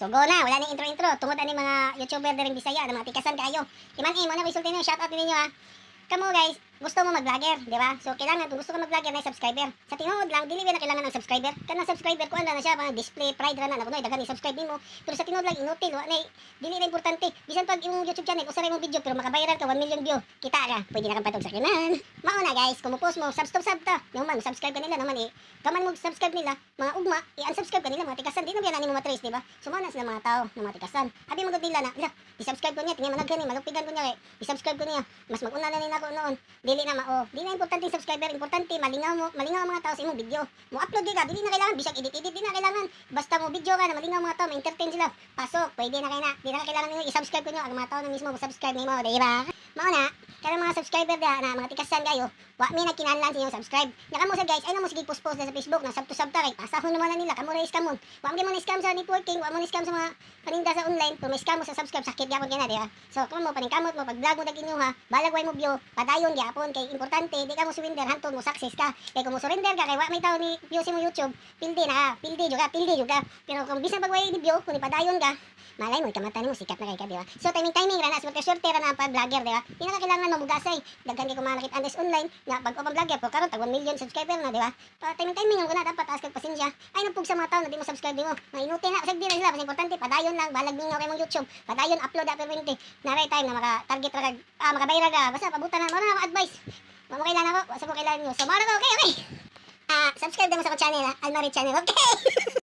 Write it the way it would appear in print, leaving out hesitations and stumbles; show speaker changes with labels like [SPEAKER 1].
[SPEAKER 1] So go na, wala nang intro-intro. Tungod ani mga YouTuber diring Bisaya na mga tikasan kaayo. Iman eh, mo na ko isulti ninyo, shout out ninyo ha. Kamo guys, gusto mo mag-vlogger, di ba? So kailangan kung gusto ka mag-vlogger na subscriber. Sa tinuod lang, dili ba na kailangan ang subscriber? Kanang subscriber kuan na siya, mga display pride ra na na kunoy daghan ni subscribe nimo. Pero sa tinuod lang, inutil, wa na dili na importante. Bisan pag imong YouTube channel usa ra imong video pero maka-viral ka, 1 million view, kita ka, pwede na kang patog sa kinan. Mao na guys, kung mo-post mo, sub to sub ta. Naman subscribe ka nila naman eh. Kaman mo subscribe nila, mga ugma, i-unsubscribe ka nila, mga tikasan, di na biya nimo matrace, di ba? So mao na sila mga tao na mga tikasan. Abi man gud nila na, "Ala, i-subscribe ko niya, tingnan managhan ni, malupigan ko niya kay i-subscribe ko niya. Mas mag-una na nila ako noon." Dili na mao. Di na importante yung subscriber, importante malingaw mo, malingaw ang mga tao sa imong video. Mo upload ka, dili na kailangan bisag edit edit, di na kailangan. Basta mo video ka na malingaw ang mga tao, ma-entertain sila. Pasok, pwede na kay na. Di na kailangan ninyo i-subscribe ko niyo, ang mga tao na mismo mo subscribe nimo, di ba? Mao na, kanang mga subscriber da na mga tikasan kayo, wa mi nagkinahanglan sa inyong subscribe. Nya kamo sa guys, ay na mo sige post-post na sa Facebook na sub to sub ta kay pasahon naman na nila, kamo ra scamon. Wa mo na scam sa networking, wa mo na scam sa mga paninda sa online, pero may scam mo sa subscribe, sakit gyapon kay na, di ba? So kung mo paningkamot mo pag vlog mo dag inyo ha, balag way mo view, padayon gyapon kay importante di ka mo surrender hantod mo success ka. Kay kung mo surrender ka kay wa may tao ni view sa mo YouTube, pildi na ka, pildi jud ka, pildi jud ka. Pero kung bisan pag way ni view, kung ipadayon ka, malay mo ikamata nimo sikat na kay ka, di ba? So timing timing ra na, swerte swerte ra na ang pag-vlogger, di ba? Di na ka kailangan mamugasay. Daghan kay ko mga nakit-an online na bag-o pang vlogger pero karon tag 1 million subscriber na, di ba? Pa timing timing ang kuna, dapat taas kag pasensya. Ay nagpug sa mga tao na di mo subscribe nimo. Mainuti na, usag di na sila, basta importante padayon lang, balag mingaw kay mong YouTube. Padayon upload na permanente. Naray time na maka target ra kag maka-viral ka. Basta pabutan na mo na ako advice. Wa mo kailangan ako, wa sa ko kailangan niyo. So mao na ko, okay. Ah, subscribe din mo sa akong channel, ha? Almarie channel. Okay.